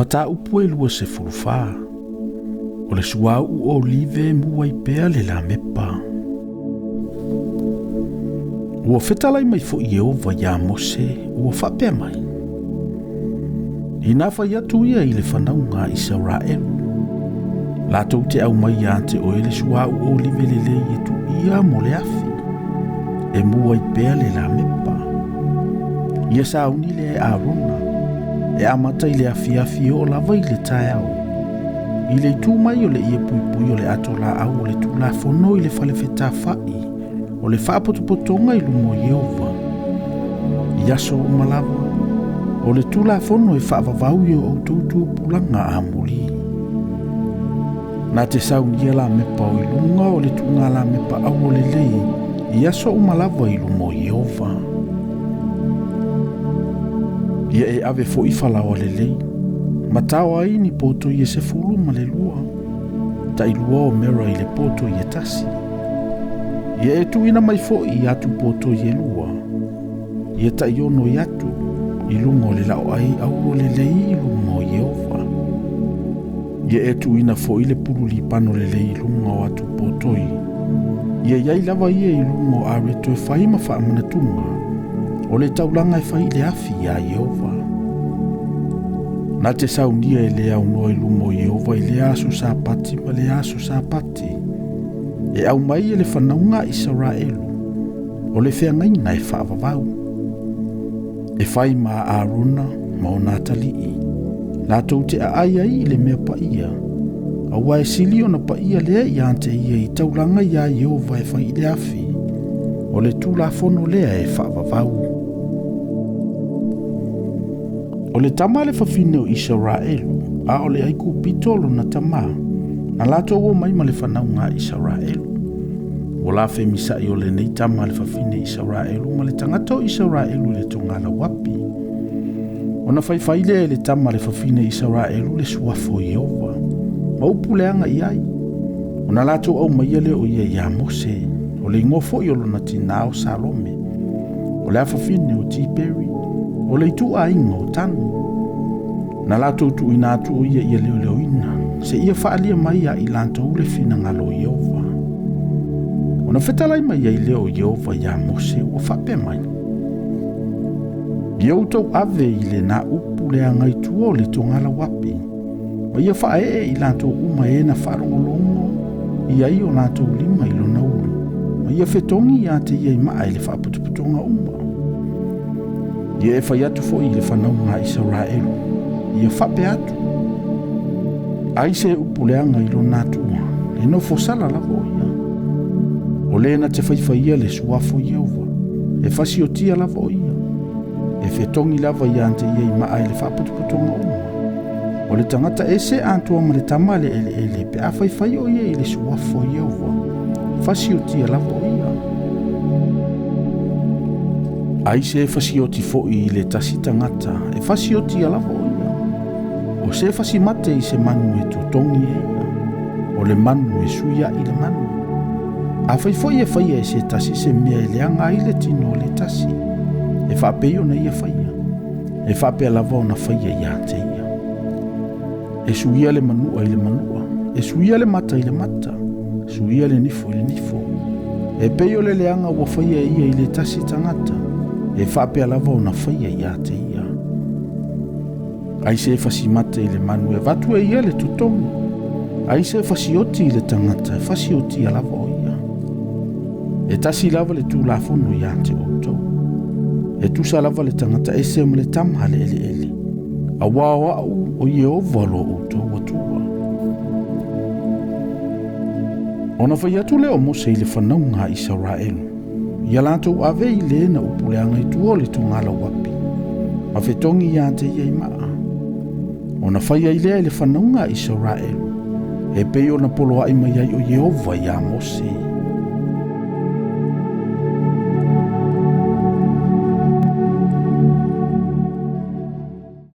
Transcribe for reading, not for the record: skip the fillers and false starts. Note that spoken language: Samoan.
Mataupu e 24. O le suauu olive e mu ai pea le lamepa. Ua fetalai mai foi Ieova iā Mose, ua faapea mai, Inā fai atu ia i le fanauga a Isaraelu, latou te aumai ia te oe le suauu olive lelei e tuuia mo le afi, e mu ai pea le lamepa. Ia sauni lea e Arona, e amata i le afiafi e oo lava i le taeao, i le itu mai o le ie puipui o le ato laau o le Tulafono i le fale fetafa'i o le faapotopotoga i luma o Ieova, i aso uma lava, o le Tulafono e faavavau i o outou tupulaga amuli. Na te saunia lamepa o i luga o le tuuga lamepa auro lelei i aso uma lava i luma o Ieova. Ia e ave foi falaoa lelei, ma tao ai ni poto e 12, tailua o mera i le poto e tasi. Ia e tuuina mai foi i atu poto e 2, ia tai-6 i atu, i luga o le laoai auro lelei i luma o Ieova. Ia e tuuina foi le pulu lipano lelei i luga o atu potoi, ia iai lava ia i luga o areto e fai ma faamanatuga, o le taulaga e fai i le afi iā Ieova. Na te saunia e le aunoa i luma o Ieova i le aso Sapati ma le aso Sapati, e aumai e le fanauga a Isaraelu, o le feagaiga e faavavau. E fai ma Arona ma ona atalii, latou te aai ai i le mea paia, aua e sili ona paia lea ia te ia i taulaga iā Ieova e fai i le afi, o le Tulafono lea e faavavau. O le tama a le fafine o Isaraelu, a o le Aikupito lona tamā, na latou omai ma le fanauga a Isaraelu. Ua la femisa'i o lenei tama a le fafine Isaraelu ma le tagata o Isaraelu i le togala uapi. Ona faifai lea e le tama a le fafine Isaraelu le suafa o Ieova, ma upu leaga i ai. Ona latou aumaia lea o ia iā Mose, o le igoa foi o lona tinā o Salome, o le afafine o Tiperi, o le ituaiga o Tanu. Na latou tuuina atu o ia ia leoleoina, seia faaalia mai ia i latou le finagalo o Ieova. Ona fetalai mai ai lea o Ieova iā Mose, ua faapea mai, Ia outou ave i lena upu leaga i tua o le togala uapi, ma ia faaee i latou uma e na faalogologo i ai o latou lima i lona ulu, ma ia fetogi ia te ia i maa i le faapotopotoga uma. Ia e fai atu foi i le fanauga a Isaraelu, ia faapea atu, Ai se upu leaga i lona atua, e nofo sala lava o ia. O le na te faifaia le suafa o Ieova, e fasiotia lava o ia. E fetogi lava ia te ia i maa i le faapotopotoga uma. O le tagata ese atoa ma le tama a le eleele pe a faifai o ia i le suafa o Ieova, fasiotia lava o ia. Ai se fasioti foi i le tasi tagata, e fasiotia lava o ia. O se fasimate i se manu e totogi e ia, o le manu e suia'i le manu. Afai foi e faia e se tasi se mea e leaga ai le tino o le tasi, e faapei ona ia faia, e faapea lava ona faia ia te ia. E suia le manua i le manua, e suia le mata i le mata, suia le nifo i le nifo. E pei o le leaga ua faia e ia i le tasi tagata, e faapea lava ona faia ia te ia. Ai se fasimate i le manu e avatu e ia le totogi, ai se fasioti i le tagata e fasiotia lava o ia. E tasi lava le Tulafono ia te outou. E tusa lava le tagata ese ma le tama a le eleele, auā o a'u o Ieova lo outou Atua. Ona fai atu lea o Mose i le fanauga a Isaraelu, ia latou ave i le na upu leaga i tua o le togala uapi, ma fetogi ia te ia i maa. Ona fai ai lea i le fanauga a Isaraelu, e pei ona poloai mai ai o Ieova iā Mose.